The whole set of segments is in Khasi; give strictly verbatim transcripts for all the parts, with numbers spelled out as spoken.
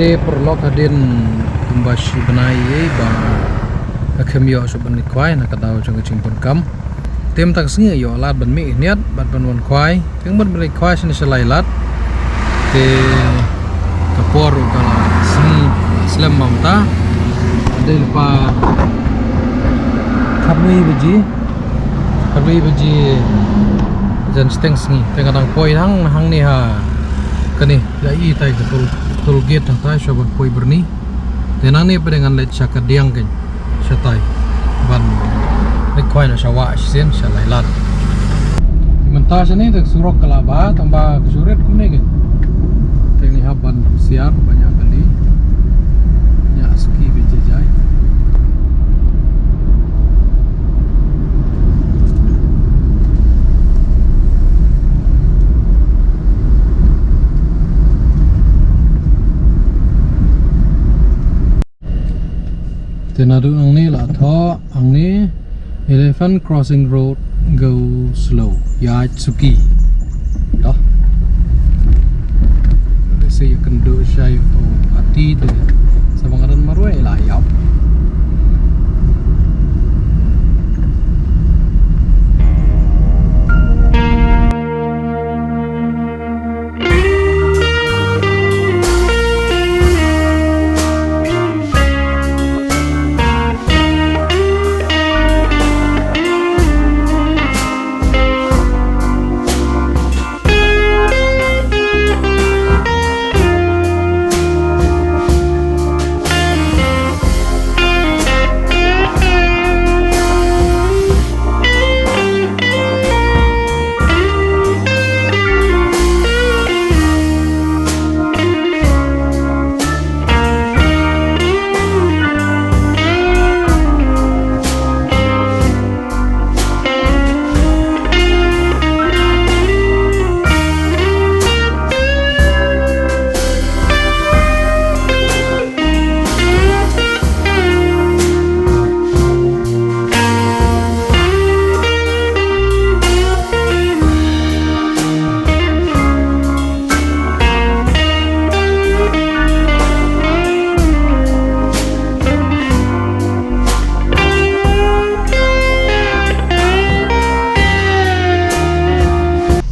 Te paralok, hadien kumba shi bnai ei ba nga khlem ïoh shuh ban leit khwai na ka daw jong ka jingpun kam. Te mynta ka sngi ïoh lad ban mih khyndiat bad ban wan khwai. Te ban leit khwai shane sha Laitlad. Te ka por ruh ka la sngi slem mynta. Dei lypa khatwei baje. Khatwei baje jan shiteng sngi. Te nga dang poi hang, hangne ha kane, ïa i tai ka toll, toll gate hangtai shuwa ban poi Byrni. Te nangne pat ngan leit sha Kadiang kein, shatai ban leit khwai noh sha wah shisien sha Laitlad. Mynta shane te ka surok ka la bha, tang ba ka shu rit kumne kein. Te ngi hap ban husiar ba ñiah kali, ñiah suki ba jai jai. Te naduh nangne la thoh hangne, Elephant Crossing Road, go slow, ïaid suki. Dah. Te sa ïakynduh shai u hati te, sa ba nga don marwei la ïap.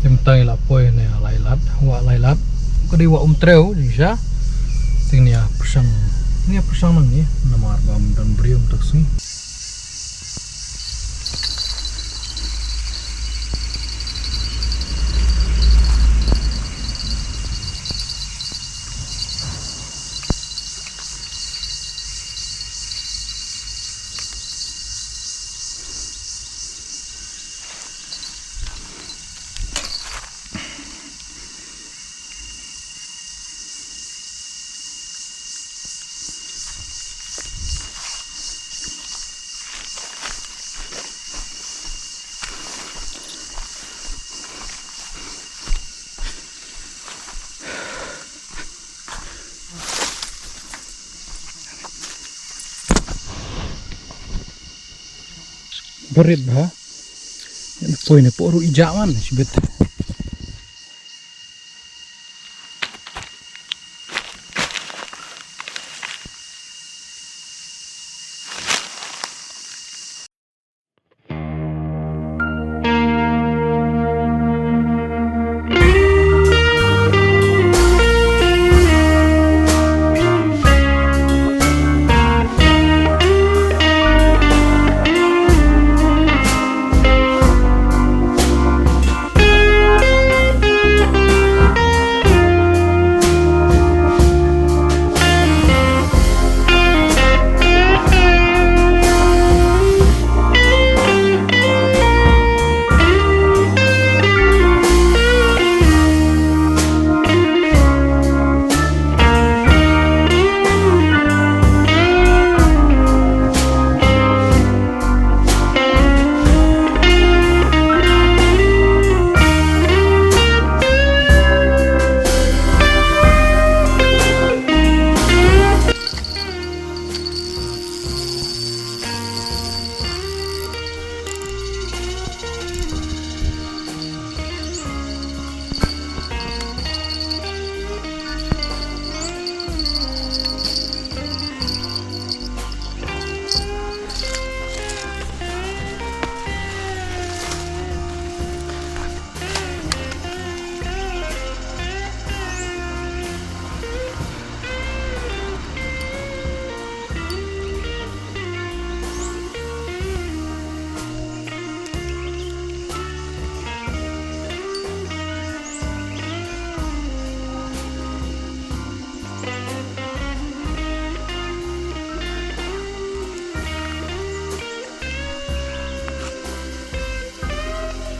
Te mynta ngi la poi ne Laitlad, wah Laitlad. Ka dei wah Umtrew jingshisha. Te ngi ïa pyrshang, ngi ïa pyrshang nangne namar ba ym don briew mynta ka sngi. Barit bha. Poi ne poi ruh i jah man shibit.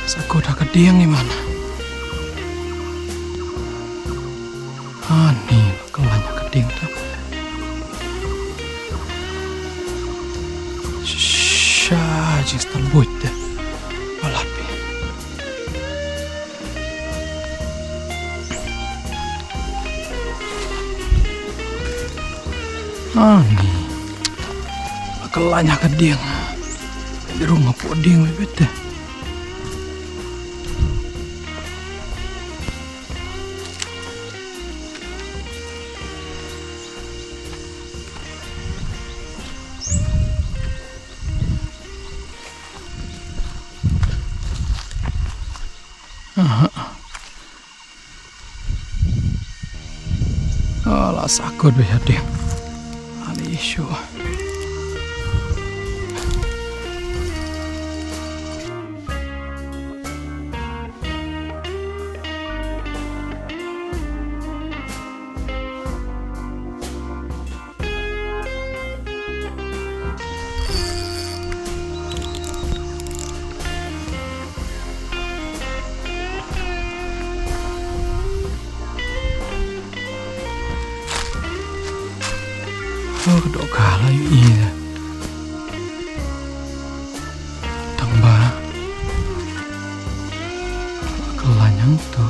Sa kut ha ka dieng i man. Ani, la kylla ha ka dieng ta. Sha, jingstad buit te. Palat phi. Ani. La kylla ha ka dieng. Ka rung hapoh dieng beit te. Aha. Ah, la sa kut beit ha dieng. Ale shuh. Oh, ka dohkha la ïohi. Tang ba ka la ñiang to.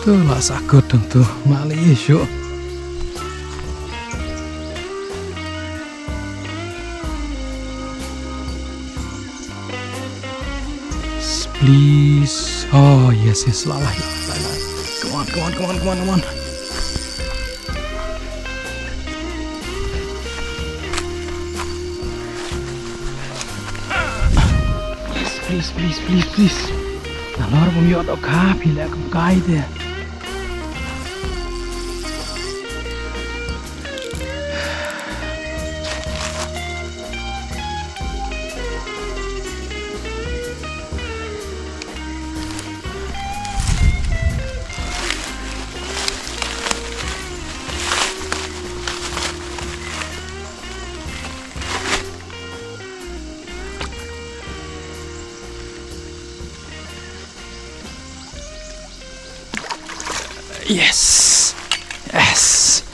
To la sa kut tang to, mali shuh. Please. Oh, yes, yes, la, la, la, la, la. Come on, come on, come on, come on, come on. Please, please, please, please, please. Nalor bym ïoh dohkha, phi leh kum kai te. Yes. Yes.